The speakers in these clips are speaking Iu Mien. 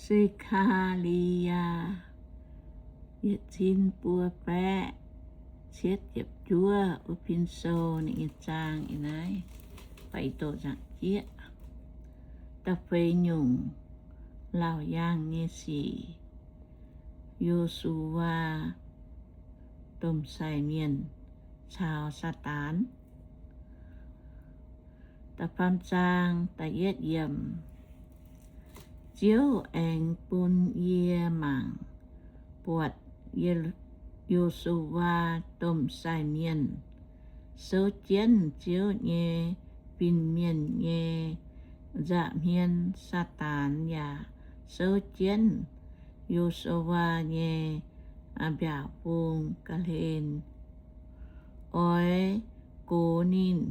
Se^kaa^li^yaa yietc cin buo baeqv cietv ziepc juov. Wuov pin sou ninh nyei zaang ih naaiv, fai doqc nzaangc jieqv. Da'feix nyungc, laauc yaangh nyei sic. Yo^su^waa domh sai mienh caux Saadaan. Da'faam zaang, da'yietv yiemc. Ziouv aengx bun yie mangc buatc Yo^su^waa domh sai mienh souv jienv Ziouv nyei fin-mienh nyei nza'hmien. Saadaan yaac souv jienv Yo^su^waa nyei mbiaauc bung ga'hlen oix gox ninh.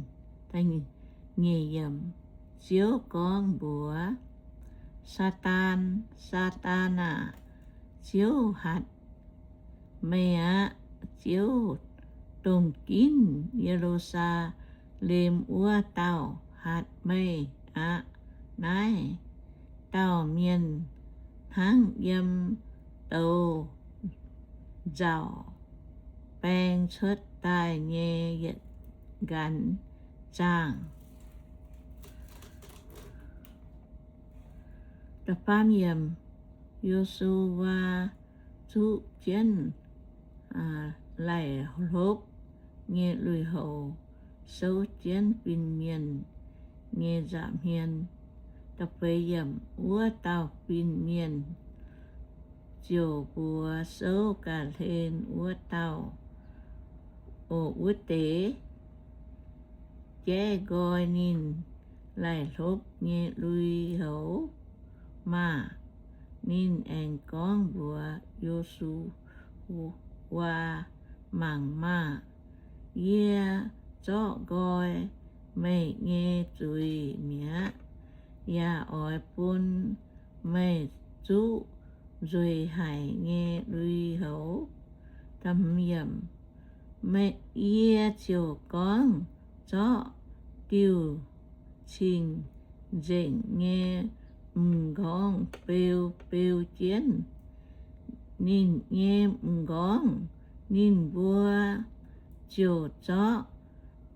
Ziouv gorngv mbuox Saadaan, Saadaan aah! Ziouv hatc meih aqv. Ziouv dongh ginv Ye^lu^saa^lem wuov dauh hatc meih aqv. Naaiv dauh mienh hnangv yiem douz nzauc baeng cuotv daaih nyei yietc nqanx zaangh. Yo^su^waa zuqv jienv laih hlopv nyei lui-houx souv jienv fin-mienh nyei nza'hmien. Wuov dauh fin-mienh ziouc mbuox souv ga'hlen wuov dauh, Oc, wuov deix jaiv nqoi ninh laih hlopv nyei lui-houx maah! Ninh aengx gorngv mbuox Yo^su^waa, Mangc maah! Yie zorqv nqoi meih nyei zuiz mi'aqv, yaac oix bun meih zuqv nzueic haic nyei lui-houx. Yie ziouc gorngv, Zorqv diuh cing-nzengc nyei m'nqorngv beu beu jienv ninh nyei m'nqorngv. Ninh mbuo ziouc zorqv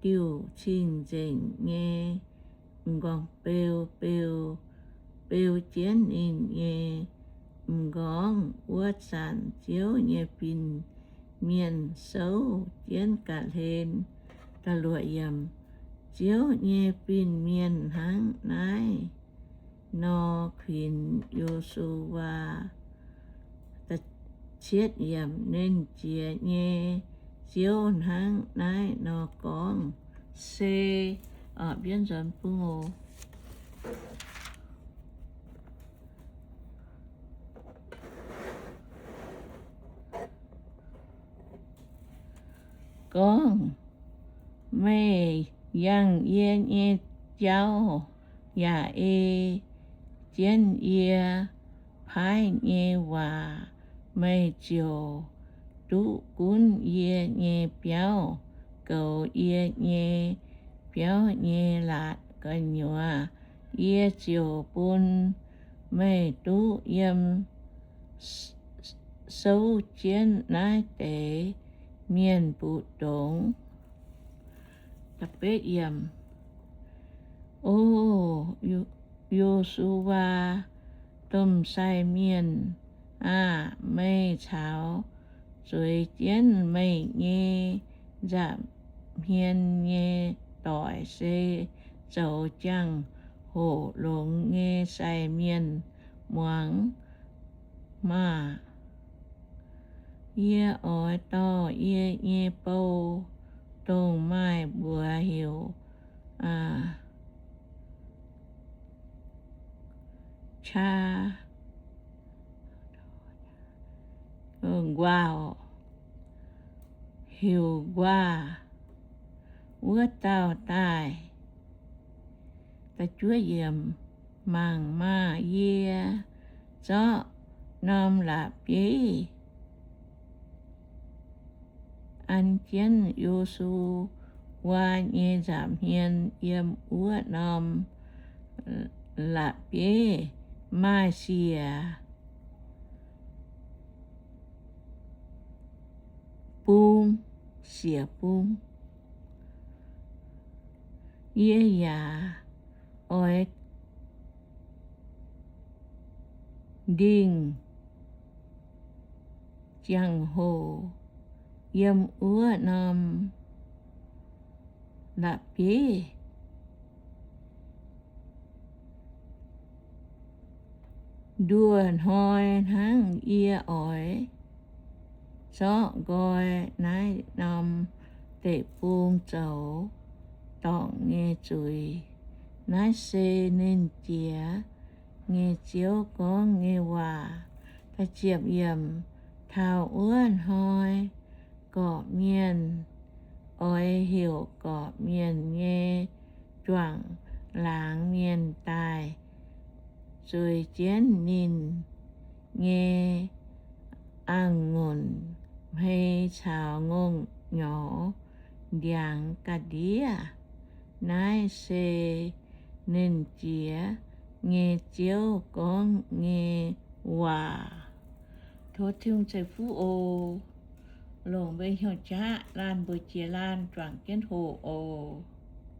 diuh cing-nzengc nyei m'nqorngv beu beu, beu jienv ninh nyei m'nqorngv. Wuov zanc Ziouv nyei fin-mienh souv jienv ga'hlen. Ziouv nyei fin-mienh hnangv naaiv nor kuinx Yo^su^waa. Cietv yiemc, Nernh Jiex nyei Ziouv hnangv naaiv nor gorngv, Se, mbienv nzuonx bung oc. Gorngv, Meih yangh yie nyei jauv yaac ei jienv yie paaiv nyei waac, meih ziouc duqv gunv yie nyei biauv, goux yie nyei biauv nyei laatc gu'nyuoz. Yie ziouc bun meih duqv yiem souv jienv naaiv deix mienh mbu'ndongx. O Yo^su^waa, domh sai mienh aah! Meih caux zueiz jienv meih nyei nza'hmien nyei doic se zoux jangx-hoc longx nyei sai mienh muangx maah! Yie oix dorh yie nyei bou, dongh maaih mbuox heuc Qaa, Nquaauc, heuc Nquaah wuov dauh daaih. Mangc maah! Yie zorqv norm la'bieiv an jienv Yo^su^waa nyei nza'hmien. Yiem wuov norm la'bieiv maaih siec siec bung. Yie yaac oix ndingh ziangh hoc yiem wuov norm la'bieiv nduoh hnoi hnangv. Yie oix zorqv nqoi naaiv norm deic-bung zoux dorngc nyei zuiz. Naaiv se Nernh Jiex nyei Ziouv gorngv nyei waac. Taux wuov hnoi gorqv-mienh oix heuc gorqv-mienh nyei juangc laangz mienh daaih zueiz jienv ninh nyei a'ngunc hmei caux ngongh nyorx ndiangx ga'ndiev. Naaiv se Nernh Jiex nyei Ziouv gorngv nyei waac. Tov Tin-Hungh ceix fuqv oc. Longc mbuo hnyouv qaqv laanh mbuo jiex laanh juangc jienv hoqc oc.